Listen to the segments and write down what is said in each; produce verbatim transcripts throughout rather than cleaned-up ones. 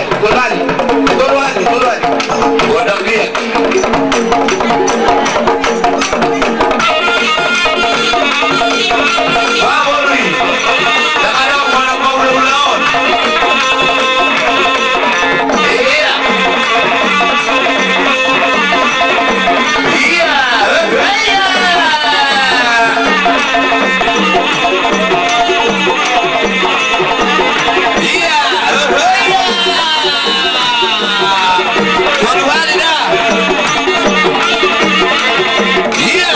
Tolu hali, tolu hali, tolu hali. Godang dia. Bawa ni. Jangan ada mana mau ulang. Iya. Iya. Iya. Iya. Tolu hali da. Iya. Iya.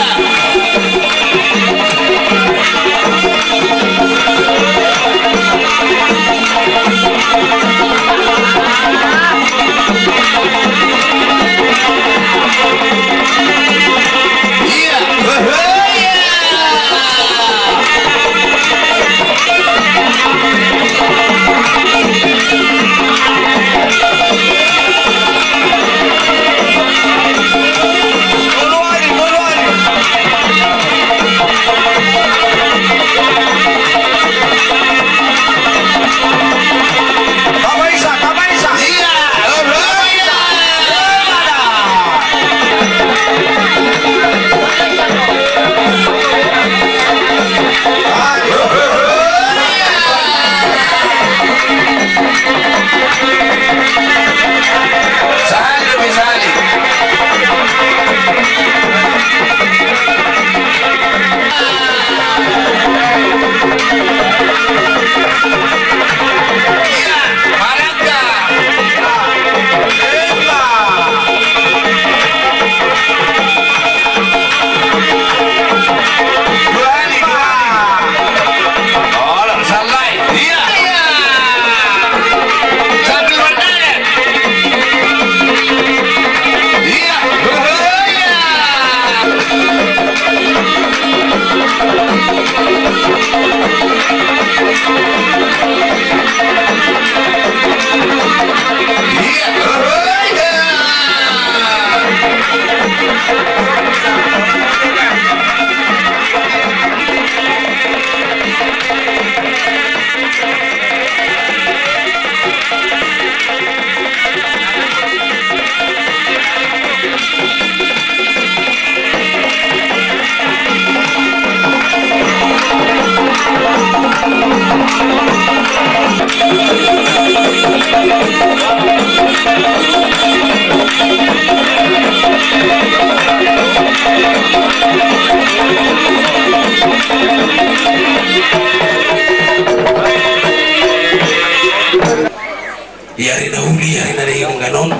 Di ari na uli, ari na denggan on,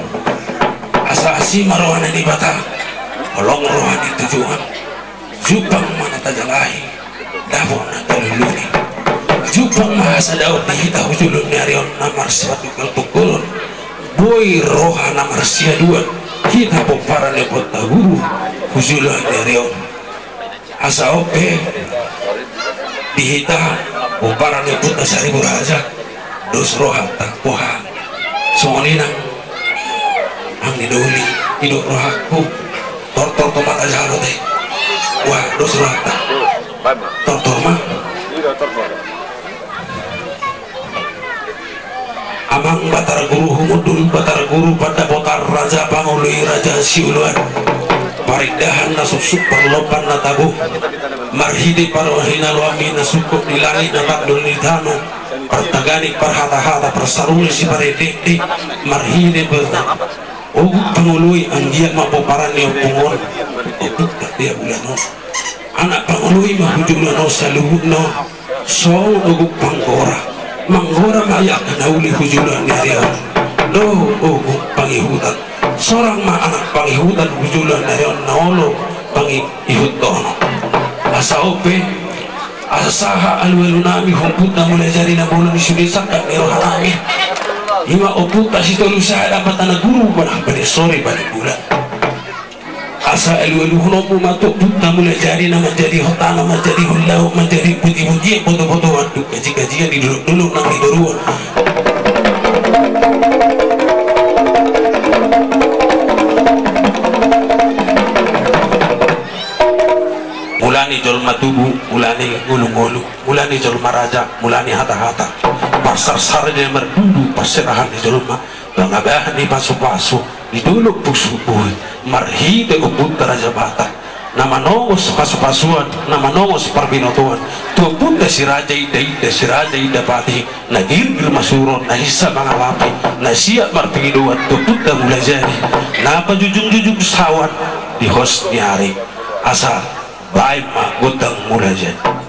asa asi ma roha ni Debata, holong roha ni tujuan, jumpang ma na tajalahi, dapot na talului. Jumpang ma hasadaon di hita hu jolo ni ari on na marsipatukkol-tukkol on, boi roha na marsiaduan hita pomparan ni ompunta guru hu jolo ni ari on. Asa on pe di hita pomparan ni ompunta Saribu Raja, dos rohanta, boha. Songon i nang, anggi doli, didok rohangku, tortor ma tajalo te. Wah, dos rohanta. Tortor ma. Amang Batara Guru Humundul, Batara Guru Pandapotan, Raja Pangoloi, Raja Siuluan, parindahan na suksuk, parlompan na tabo, marhite parhinaloanmi na sungkun di langit, na tandul di tano, partaganing parhatahata, parsarungi siparendendi, marhite par-, Ogung Pangoloi, anggiat ma pomparan ni ompung on, ompung Tatea Bulan on. Anak Pangoloi ma hu jolo on saluhutna on. Songon Ogung Panggora, manggora ma angka na uli hu jolo ni ari on. Dohot Ogung Pangihutan, sorang ma anak pangihutan hu jolo ni ari on na olo pangihuthon. Asa on pe, asa sahat alualunami, Ompunta Mulajadi Nabolon i sude sangkap ni rohanami. Ima Ompunta Sitolu Sahat, Amanta na guru, Balang Balingsori, Balang Bulan. Asa alualuhononmu ma tu Ompunta Mulajadi na manjadihon tano, manjadihon laut, manjadi putihputihan, botobotoan dohot gajikgajian di dolokdolok nang di toruan. Mula ni jolma tubu, mula ni ngolungolu, mula ni jolma raja, mula ni hatahata. Parsarsara ni na mardudu parserahan ni jolma, pangabahan ni pasupasu di dolok Pusuk Buhit, marhite ompunta Raja Batak na manongos pasupasuan, na manongos parbinotoan tu ompunta si Raja Indainda, si Raja Indapati, na girgir masuron, na hinsa mangawapi, na siap marpangidoan tu ompunta Mulajadi, na pajujungjujung sawan di hos ni ari. Asa baen ma gondang Mulajadi.